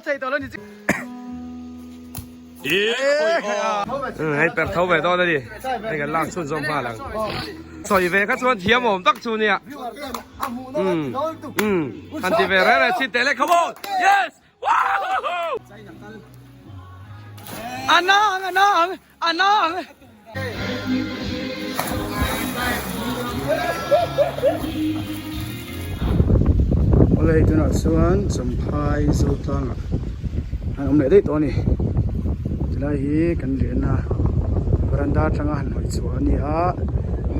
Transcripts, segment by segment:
thei tawh lo ni. Hei per tho ve dawn a ni. Hei kan lak chhun zawm nghal ang. Sawi ve kha chuan thiam awm tak chu nia. Um um han ti ve reng reng chin teh le come on. Yes. Woohoo! Ana ang ana ang ana ang. Awle hei tunah chuan Champhai Zotlangah an awm leh daih tawh a ni. Tilai hi kan riahna veranda atanga han hawi chhuah a ni a,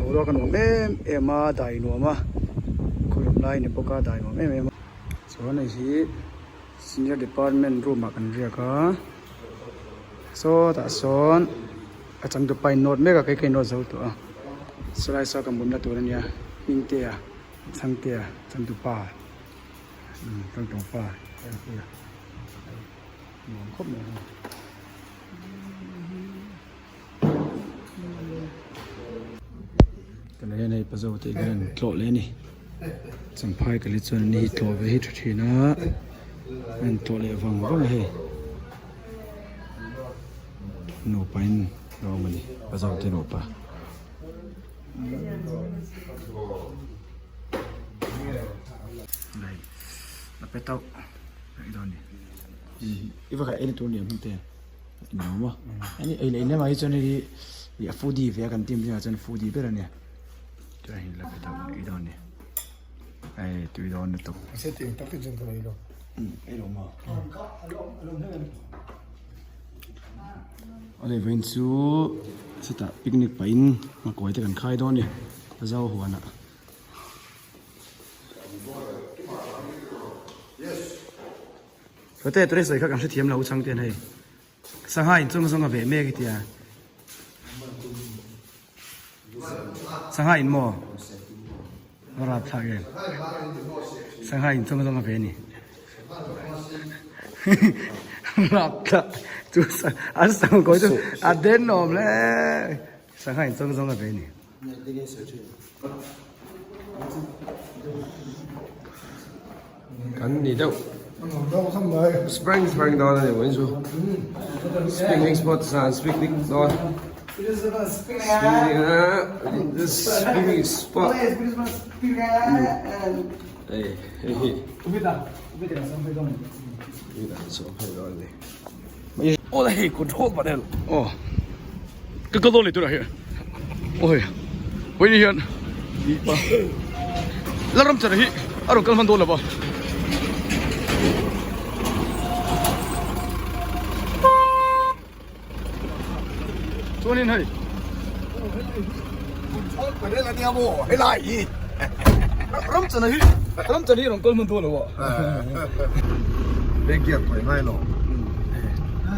boruak a nuam em em a, dai nuam a, khawlum lai a ni bawk a, dai nuam em em a. Chuan hei hi senior department room ah kan riak a. Sawtah sawn a changtupa in nawt mek a kei ka in nawt zo tawh a sawlai saw ka mutna tur ania Hmingtea Chhangtea changtupa umm changtupa nuam khawp mai a. Tunah hian hei pazo te hian an tlawh leh a ni champhai ka li chuan an ni hi tlawh ve hi tha thin a an tlawh leh vang vang a hei nupa in a awm a ni pazo te nupa. Nuam a ani ei leh in lamah hi chuan hei hi a foodie ve a kan team zingah chuan foodie ber a nia chuan hei la pe tawh ei dawn a ni hei tui dawn lutuk ei lo maw awle vawiin chu chutah picnic pahin nghakuai te kan khai dawn a ni zo huanah. Fate tui sawi kha kan hrethiam lo chang ten hei sangha in chung zawng a veh mek tia sangha in maw rap thlak em sangha in chung zawng a ve ni rap thlak chu an sang kawi chu a den awm le sangha in chung zawng a ve ni Kan ni deuh spring spring dawn a ni mai chu picnic spot san picnic dawn picnic spot hei hei hi Aw hei control panel aw ka kal dawn leh tunah hian aw hei vawiin hian Lalramchana hi a rawn kal hman dawn lo va. Chuanin hei Control panel ania maw helai hi Ramchana hi Ramchana hi a rawn kal hman dawn lo a. Bank hian thawi ngai lo.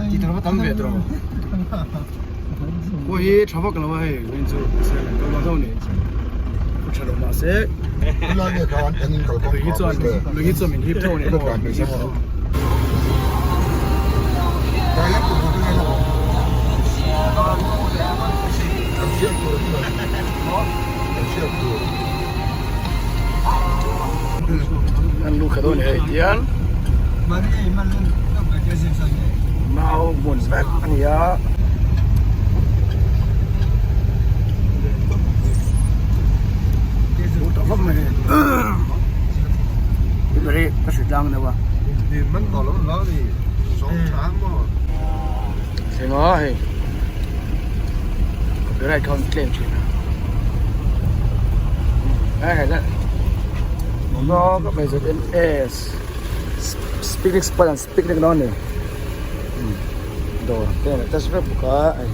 Ti tur va tam ve tur aw. Pawh hi tha vak lo a hei vawiin chu kal dawn dawn ni. Pu tha lo mahse. Helai nge khan kan in kal kawng Lui hi chuan lui hi chuan min hip tho a ni. An lu kha dawn hei tian mau hmun vek a ni a. Ka hre tlang deuh a. Thleng a hei copyright kha an claim thin a ai hei la nuam ka mai zms picnic spot an picnic dawn ni dawr te an attach vek bawk a hei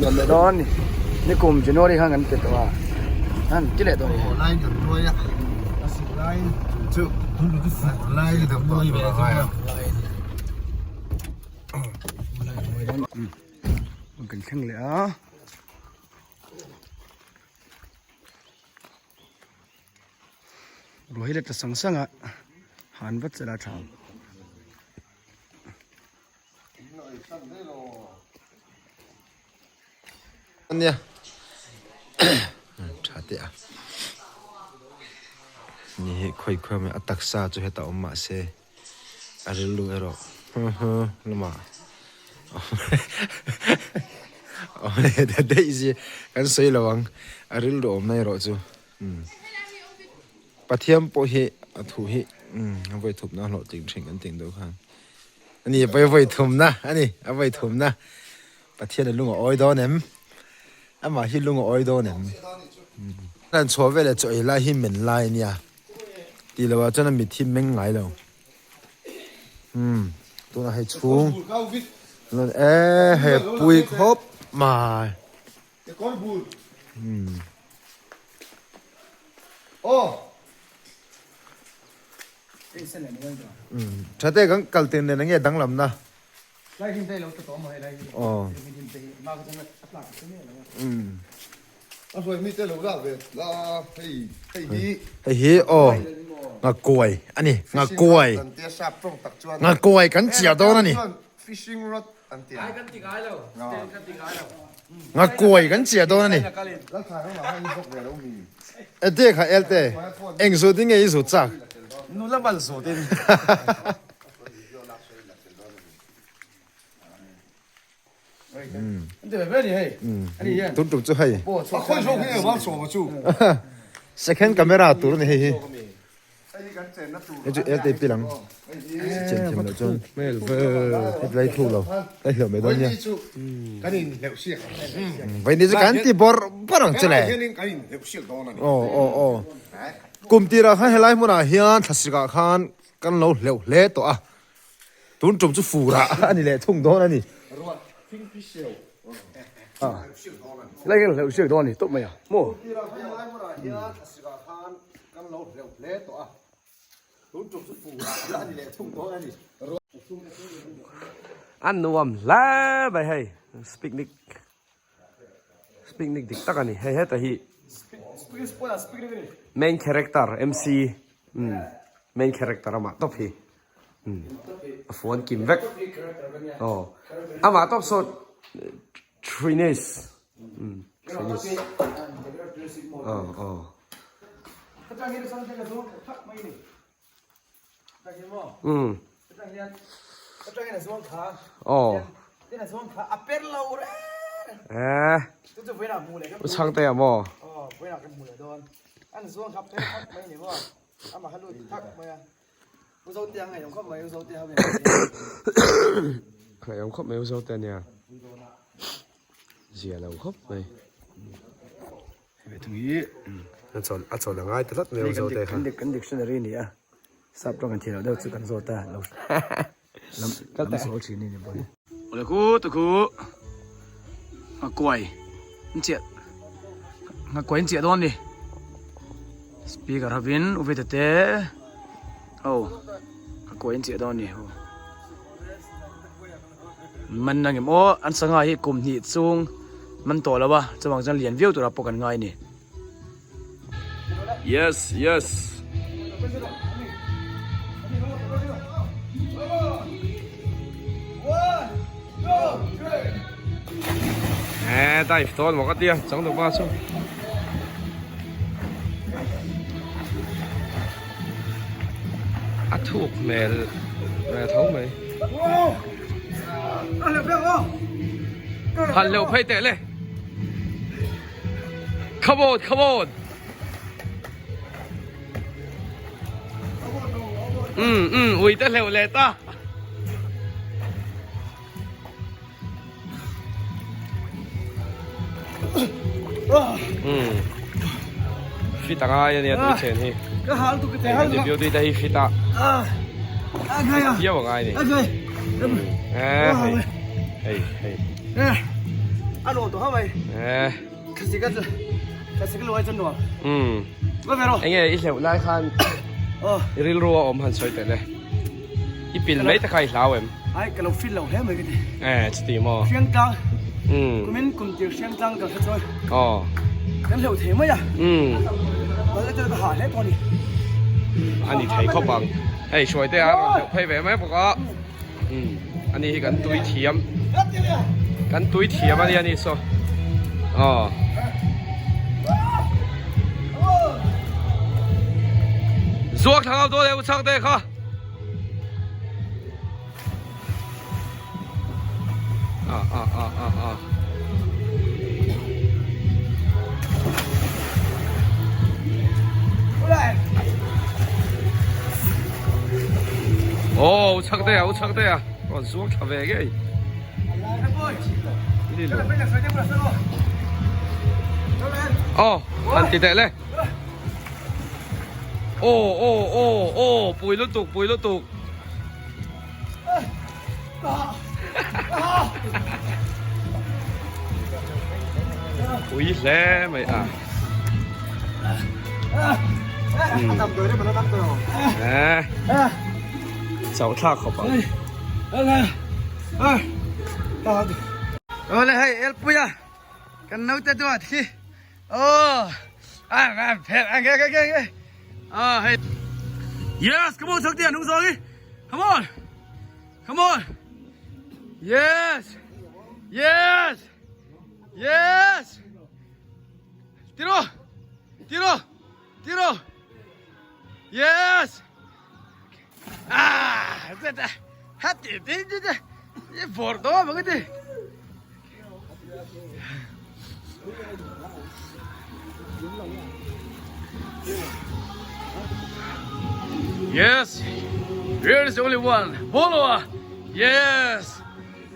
nuam leh dawn ni nikum January khan kan ti tawh a an ti leh dawn ni kan thleng leh a. Ruah hi la tla sang sang a han vat sela a tha ang. Ania tha teh a ni hi khawi khawi mai a taksa chu heta awm mahse a rilru erawh. Lamah awm leh ta daih si kan sawi lo ang a rilru awmna erawh chu Pathian pawh hi a thu hi a vawi thupna hlawhtling thin kan tih deuh khan a ni vawi vawi thumna a ni a vawi thumna Pathian a lung a awi dawn em amah hi lung a awi dawn em an chhuah veleh chaw ei lai hi men lai a nia tih loh ah chuan a mit hi meng ngai lo. Umm tunah hei chhung rawn e hei pui khawp mai umm umm tha te kan kal tir nen enge danglam na aw umm. Hei hi aw nghakuai a ni nghakuai nghakuai kan chiah dawn a ni nghakuai kan chiah dawn a ni ete kha elte eng zut in nge i zut chak Tun tum chu hei second camera tur a ni hei hi hei chu airtel pil ang chen thiam loh chuan hetlai thu lo ka hleuh mai dawn nia vaini chu kan ti bawrh bawrh ang chu le aw aw aw kum tirah khan helai hmunah hian thlasik ah khan kan lo hleuh hle tawh a. Tun tum chu fur ah a ni leh thung dawn a ni. Lai hian hleuh siak dawn a ni tawp mai a maw. An nuam hle mai hei picnic picnic dik tak a ni hei heta hi main character MC main character amah tawp hi. A phone kim vek. Aw. Amah tawp saw Trines. Trines. Aw aw. Um. Aw. Eh. U chhangte a maw? Ngaihawm khawp mai U Zote nia zia lo khawp mai. A chawl a chawl a ngai ta tlat mai U Zote kha. Kan dictionary a ni a sap tawng kan thiam loh deuh chu kan zawt a lo lam lam sawl thin a ni bawk. Awle khu tu khu nghakuai an chiah nghakuai an chiah dawn a ni speaker hovin u veta te ho nghakuai an chiah dawn a ni ho man ang em aw an sangha hi kum hnih chung man tawh lo a chuvang chuan lian viau tura pawh kan ngai a ni. Yes yes. Eh dive dawn maw ka tia chang duh pa chu. A thuk hmel ve tho mai. Han leuh phei teh le. Come on, come on. Ui te hleuh leh ta. Fit a ngai a nia tui chen hi. Hei kan beauty te hi fit a. Viau a ngai ni. Hei hei hei. A nuam tawh mai. Eh. Khasi ka khasi ka luai chuan nuam. Um. Va ve ro. Enge i hleuh lai khan. Oh. I rilru a awm han sawi teh le. I pil mai te kha i hlau em? Ai ka lo fit lo hle mai ka ti. Eh chuti maw. Hriang tlang. Um. Kumin kum tir hriang tlang ka hre chuan. Oh. Kan hleuh thei mai a. Um. Bal te ka ha hle tawh ni. Ani thei khawp ang. Hei hruai te a rawn hleuh phei ve mai bawk a. Umm ani hi kan tui thiam kan tui thiam a nia ni saw aw zuak thla ngau dawn e u chhang te kha. Ah ah ah ah ah. Oh, u chak te a, u chak te a. Rawn zuang thla ve ngei. Oh, han ti teh le. Oh, oh, oh, oh, pui lutuk, pui lutuk. Ui hle mai a. Chauh thlak khawp ang. Awle hei elpuia kan naute duat hi aw a phelh ang ge ge ge aw hei Yes come on Thaktea nung zawng hi come on come on Yes Yes Yes Tiro Tiro Tiro Yes Ah Hati ti ti ti Vawr dawn ang ti Yes Here is the only one Bolo a Yes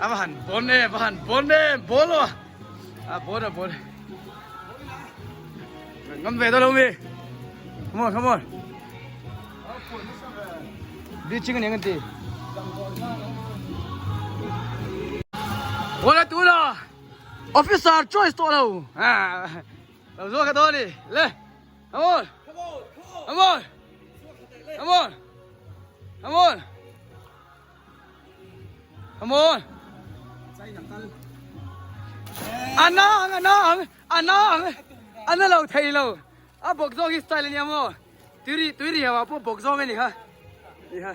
A va han bon e va han bon e Bolo a A bon a bon Ngam ve dawn lo mi Come on come on Bleaching ani ang an ti. Wala tu la. Officer choice to lo. Ha. Lo zo ka to ni. Le. Come on. Come on. Come on. Come on. Come on. Ana ang ana ang ana ang ana lo thei lo. A bawk zawng hi style ania maw? Tui tui ri ah pawh bawk zawng ani kha. Ni kha.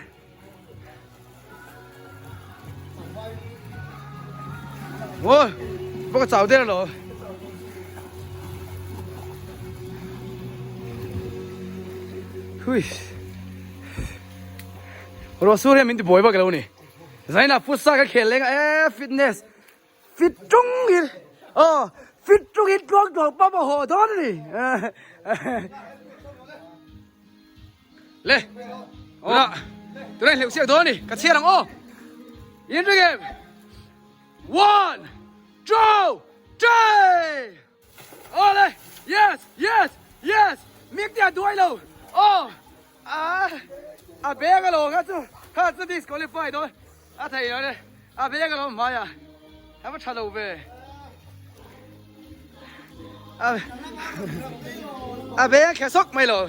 Maw bawk a chau der lo. Hui. Ruah sur hian min ti buai vak lo ni. Zaina futsal ka khel leng a e fitness. Fit tung in aw fit tung in tluang tluang pam a haw dawn a ni. Le aw tunah hleuh siak dawn a ni ka chhiar ang aw. In ring em 1 2 3 Aw le yes yes yes mic te a duai lo aw a a beng a lo kha chu kha chu disqualify dawn a thei lo le a beng a lo hmai a a va tha lo ve a a beng khe sawk mai lo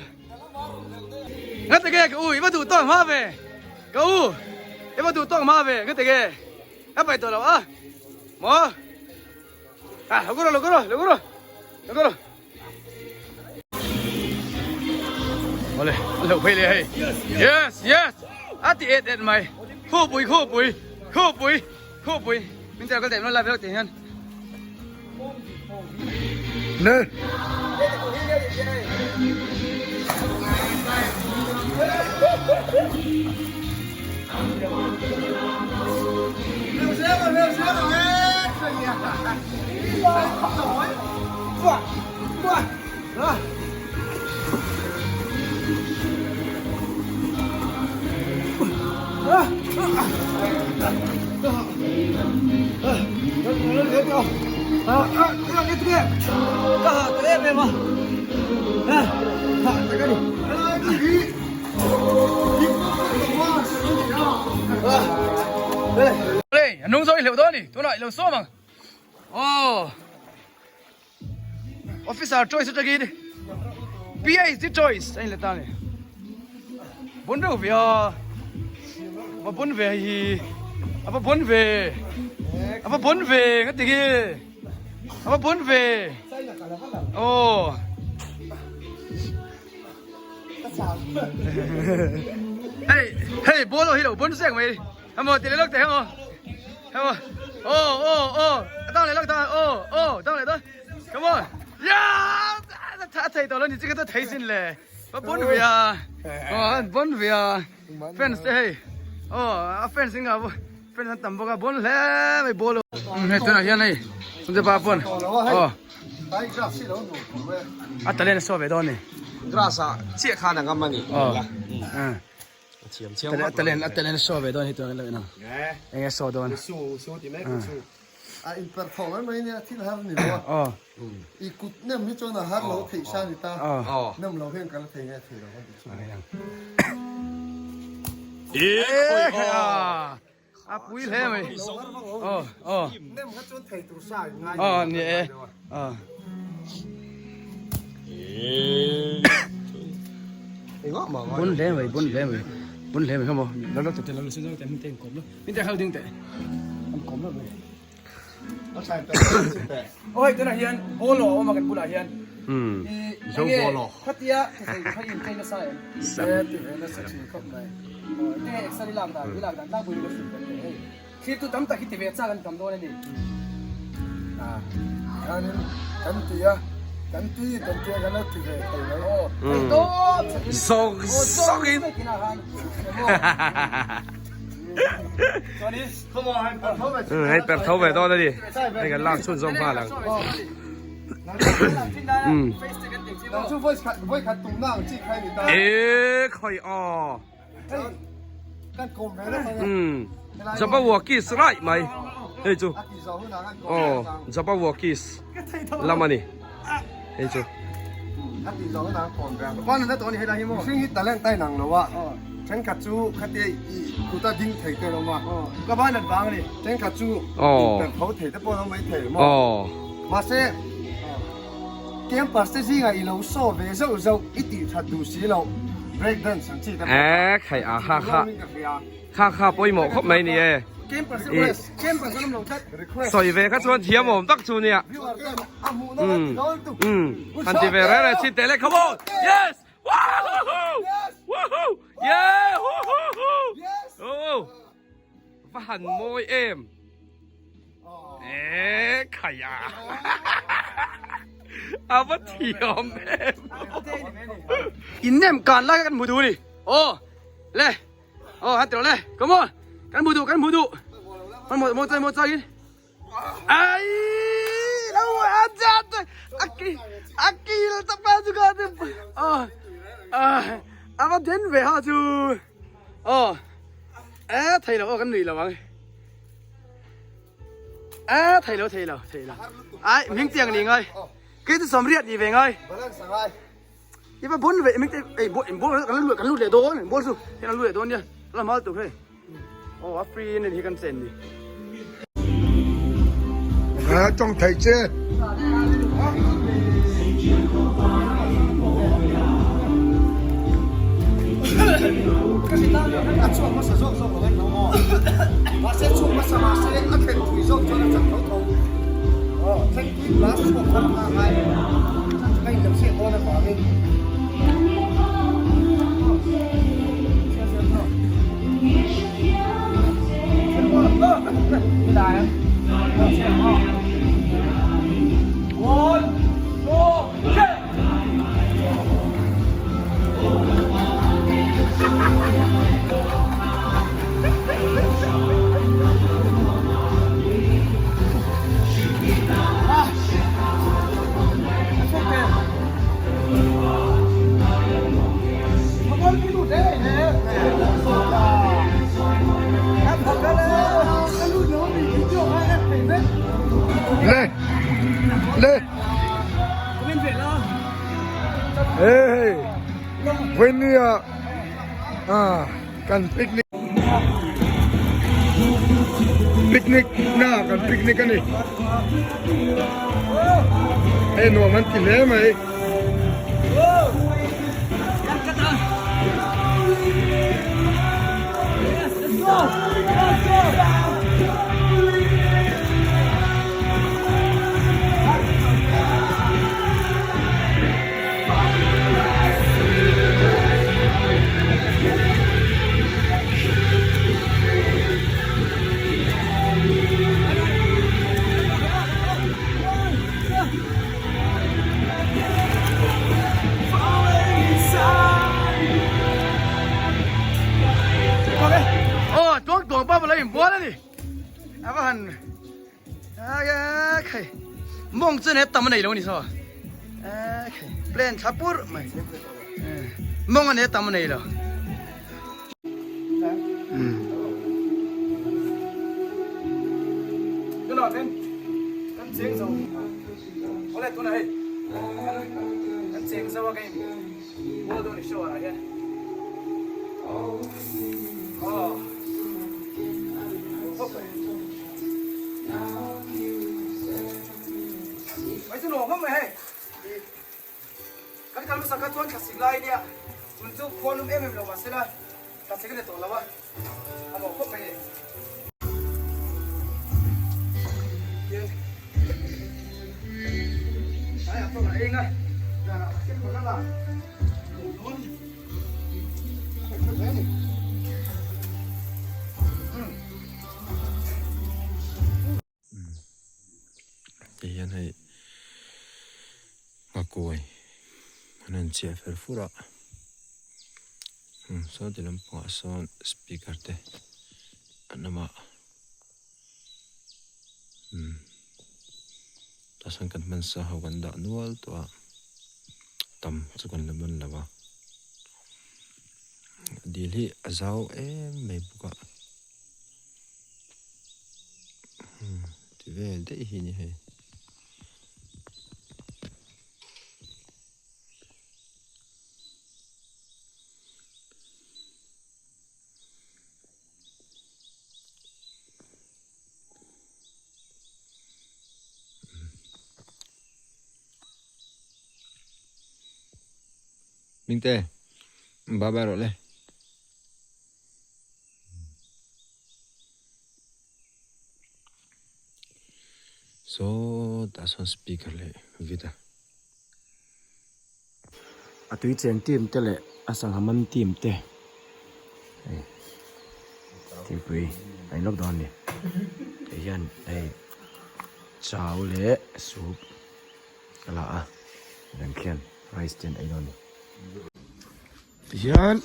ngati nge ka u i va duh tawk hma ve ka u i va duh tawk hma ve ngati nge a paih tawh lo a maw. Ah, lo kuro, lo kuro, lo kuro. Lo kuro. Ole, lo phei le hei. Yes, yes. A ti et et mai. Khu pui, khu pui. Khu pui, khu pui. Min tel kal tem lo la velok te hian. Ne. A nung zawk i hleuh dawn a ni tunah i lo sawm ang aw officer choice atangin PhD choice a in let ta a ni bon reuh ve a va bon ve hei hi a va bon ve a va bon ve nga ti nge a va bon ve aw. Hei hei ball ho hi lo bon sek mai hamo ti leh lawk teh hamo hamo oh oh oh dang leh lawk ta oh oh dang leh ta come on yeah a thei tawh lo ni chi ka ta thei sin le va bon ve a oh bon ve a fans te hei oh a fans in nga. Friends an tam bawk a bon hle mai ball hei tunah hian hei chungte pa pawn aw a talent a saw ve dawn ni grass ah chiah khan a ngam a ni aw a thiam chiang a talent a talent a saw ve dawn hi tunah kan lo en ang eng nge saw dawn su su ti mek su a in per tho mai mai nia thil har ni lo a aw i kut nem hi chuan a har lo theih sa ni ta aw nem lo hian ka la thei nge thei lo kan ti chu A pui hle mai. Aw aw. Nem kha chuan thei tur sa in ngai. Aw ni e. Aw. Bun hle mai bun hle mai. Bun hle mai kha maw. Lo lo te lo lo te min te kawm lo. Min te hal ding te. An kawm lo mai. Oi tunah hian bolo a awm a kan bulah hian. Umm zo bolo. Khatia thei kha in chei nasa em. E ti ve nasa thin khawp mai. Oi te exer i lak dan i lak dan tlangpui in ka hrilh kan teh hei. Thlir tu tam tak hi ti ve chak an tam dawn a ni. Hianin kan ti a kan ti kan tia kan lo ti ve thei lo. Thei tawp chakin. Zawk zawk in. Hei per tho ve dawn a ni hei kan lak chhun zawm nghal ang e khawi aw Jabberwockys rai mai hei chu aw Jabberwockys lam a ni hei chu. Thenkhat chu khatia i kuta ding thei te lo ma ka ban an vang ani thenkhat chu in tho thei te pawh lo mai thei maw mahse campus te zingah i lo saw ve zauh zauh i tih that duh si loh break dance ang chi te pawh e khai a kha kha kha kha pawimawh khawp mai ni e sawi ve kha chuan thiam awm tak chu nia um um han ti ve reng reng chin teh le come on yes Woohoo! Woohoo! Yeah! Woohoo! Yes! Oh! Va han mawi em! Eh, khaya! A va thiam em! In nem kan lai kan hmu duh ni. Oh! Le. Oh, han tiro le. Come on. Kan hmu duh, kan hmu duh. Kan mo mo chai mo chai in. Ai lo a chat a ki a kil ta pa chu ka te a a a va den ve ha chu o e thei lo kan nui lo ang e thei lo thei lo thei lo ai ming tiang ni ngai ke chu som riat ni ve ngai i va bon ve ming te ei bo bol kan lu kan lu le don bol chu kan lu le don nia la mal tu hei Oh, a free in hi kan chen ni. À, trong thầy chê. A chuak hmasa zawk zawk lo en lo maw? Mahse chhuak hmasa mahse a thlen thui zawk chuan a chak tho tho. Aw, thlen tui last chhuak kha a ngai. Ka in lo chhiat dawn avangin. Le le Hey Venia à kan picnic picnic na kan picnic ani hei nuam an ti hle mai inbual a ni a va han khai mawng chu ne tam a nei lo a ni saw plan tha pur mai mawng a ne tam a nei lo. Kan cheng zo awle tunah hei kan cheng zo a ka in bual dawn i shower ah hian aw khawp mai mai chu nuam khawp mai hei kan kal hmasa kha chuan thlasik lai nia tun chu khual lum em em lo mahsela thlasik a ni tawh lo a. A nuam khawp mai ni. Tlaiah chuan a eng a, zanah a sen vak a la. Dawn a hre hle ni. Ti hian hei nghakuai an rawn chiah fer fur a saw ti lampangah sawn speaker te an awm a tah sawn kan hman sa ho kan dah nual tawh a tam chu kan la man lo a dil hi a zau em mai bawk a. Ti vel daih hi a ni hei. Mingte, bye bye rawh le. Saw tah sawn speaker leh vida. A tui cheng team te leh a sangha man team te hei thingpui a in lawk dawn a ni hei hian hei chau leh soup a la a midang khian rice te an ei dawn a ni. Tihian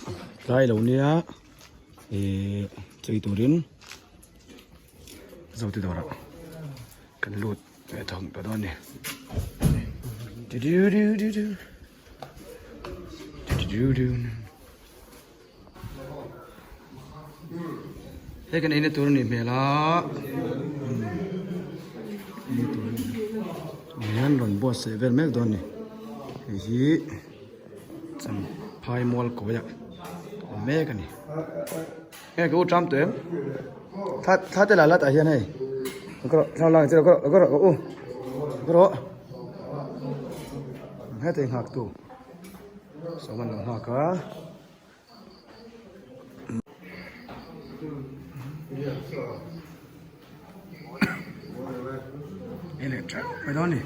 tlai lo nia ihh chei turin zote dawrah kan lut leh thawm ta dawn a ni hei kan eina tur a nih hmel a hian rawn buatsaih vel mek dawn a ni hei hi. Champhai mual kawi ah awm mek a ni nge ka u ṭam tawh em thla thla te la la tah hian hei ka rawh thla la ang che ka rawh ka rawh ka u ka rawh heta i nghak tu sawm an lo nghak a. Mai dawn ni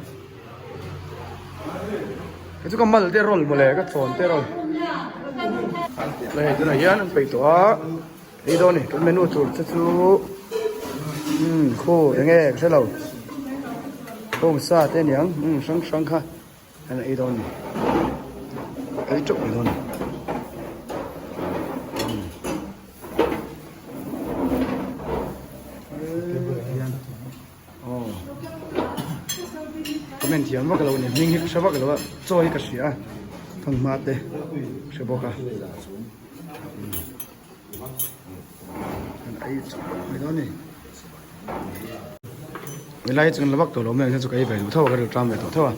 ka chu ka mal te rawl mawle ka chawn te rawl hei tunah hian an peih tawh a ei dawn ni kan menu tur te chu umm khaw enge ka hre lo bawngsa te aniang umm hrang hrang kha an ei dawn ni ei teuh mai dawn ni. Comment thiam vak lo a ni hming hi ka hre vak lo a chaw hi ka hria a thawmhma te hre bawk a an ei chawp mai dawn a ni helai hi chu kan la vak tawh lo mai ang hian chu ka ei ve duh tho a ka rilṭam ve tawh tho a.